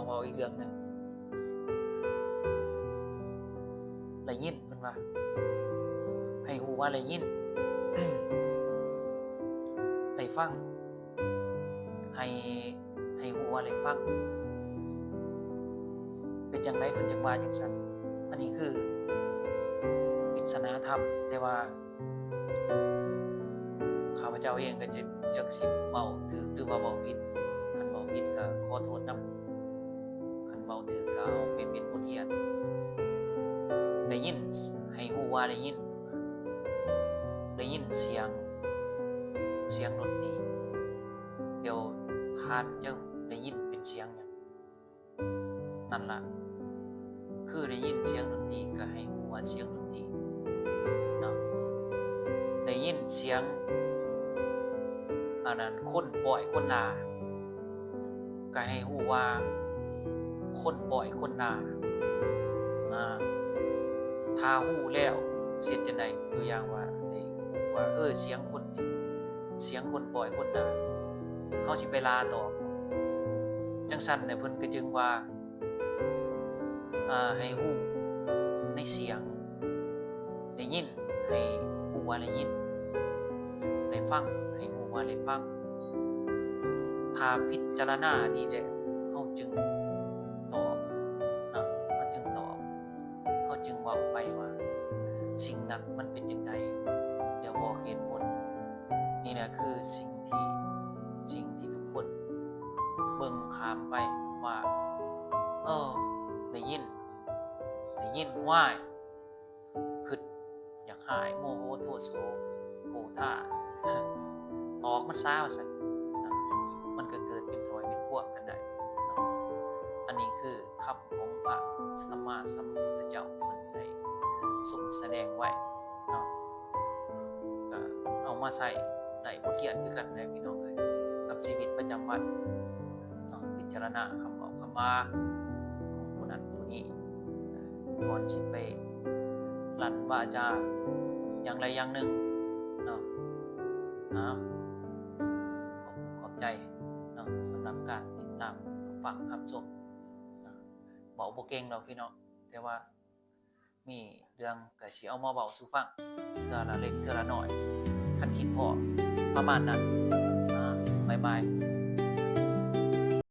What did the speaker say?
ເວົ້າອີກເລື່ອງໜຶ່ງ ໄດ້ຍິນ ເພິ່ນວ່າ ໃຫ້ຮູ້ວ່າໄດ້ຍິນ ໄດ້ຟັງ ໃຫ້ ໃຫ້ຮູ້ວ່າໄດ້ຟັງ. ເປັນຈັ່ງໃດເພິ່ນຈຶ່ງວ່າຈັ່ງຊັ້ນ? ອັນນີ້ຄືປຶດສະໜາທຳ ແຕ່ວ່າ ຂ້າພະເຈົ້າເອງກໍຈະຈັກຊິເວົ້າຖືກ ຫຼືວ່າເວົ້າຜິດ. ຄັນເວົ້າຜິດກໍຂໍໂທດນຳ, ຄັນເວົ້າຖືກກໍເອົາໄປເປັນບົດຮຽນ. ໄດ້ຍິນ ໃຫ້ຮູ້ວ່າໄດ້ຍິນ ໄດ້ຍິນສຽງ ສຽງດົນຕີ. ດຽວທ່ານຈະໄດ້ຍິນເປັນສຽງຫຍັງ? ນັ້ນລະ ຄືໄດ້ຍິນສຽງດົນຕີ ກໍໃຫ້ຮູ້ວ່າສຽງດົນຕີເນາະ. ໄດ້ຍິນສຽງ ອັນນັ້ນ ຄົນປ້ອຍຄົນດ່າ ກໍໃຫ້ຮູ້ວ່າຄົນປ້ອຍຄົນດ່າ. ອາ ຖ້າຮູ້ແລ້ວ ເຮັດຈັ່ງໃດ? ຕົວຢ່າງວ່າ ໄດ້ຮູ້ວ່າ ເອີ ສຽງຄົນນີ້ ສຽງຄົນປ້ອຍຄົນດ່າ ເຮົາຊິໄປດ່າຕໍ່ບໍ່? ຈັ່ງຊັ້ນແຫຼະ ເພິ່ນກໍຈຶ່ງວ່າ ອາ ໃຫ້ຮູ້ໃນສຽງ ໄດ້ຍິນ ໃຫ້ຮູ້ວ່າໄດ້ຍິນ ໄດ້ຟັງ ໃຫ້ຮູ້ວ່າໄດ້ຟັງ. ຖ້າພິຈາລະນາດີແລ້ວ ເຮົາຈຶ່ງຕອບເນາະ ເຮົາຈຶ່ງຕອບ ເຮົາຈຶ່ງເວົ້າໄປວ່າ ສິ່ງນັ້ນມັນເປັນຈັ່ງໃດ ແລ້ວບອກເຫດຜົນ. ນີ້ແຫຼະຄືສິ່ງທີ່ ສິ່ງທີ່ທຸກຄົນເບິ່ງຂ້າມໄປວ່າ ເອີ ໄດ້ຍິນ ໄດ້ຍິນ ວ້າຍ ຄຶດຢາກຮ້າຍ ໂມໂຫ ໂທໂສ ໂກທາ ຕອກມັນຊະວ່າຊັ້ນນະ. ມັນກໍເກີດເປັນຖ້ອຍເປັນຄວາມກັນໄດ້ເນາະ. ອັນນີ້ຄືຄຳຂອງພະສຳມາສຳພຸດທະເຈົ້າ ເພິ່ນໄດ້ຊົງສະແດງໄວ້ເນາະ. ກໍເອົາມາໃຊ້ໄດ້ບົດຮຽນຄືກັນເດ້ພີ່ນ້ອງເອີຍ ກັບຊີວິດປະຈຳວັນເນາະ. ພິຈາລະນາຄຳເວົ້າຄຳວ່າຂອງຜູ້ນັ້ນຜູ້ນີ້ ກ່ອນຊິໄປລັ່ນວາຈາຢ່າງໃດຢ່າງໜຶ່ງເນາະ. ເອົາ ຂອບ ຂອບໃຈເນາະ ສຳລັບການຕິດຕາມຟັງຮັບຊົມເນາະ. ເວົ້າບໍ່ເກັ່ງດອກພີ່ນ້ອງ ແຕ່ວ່າມີເລື່ອງກໍຊິເອົາມາເວົ້າສູ່ຟັງເທື່ອລະເລັກເທື່ອລະນ້ອຍ ຄັນຄິດພໍ ປະມານນັ້ນ. ອາ ບາຍບາຍ.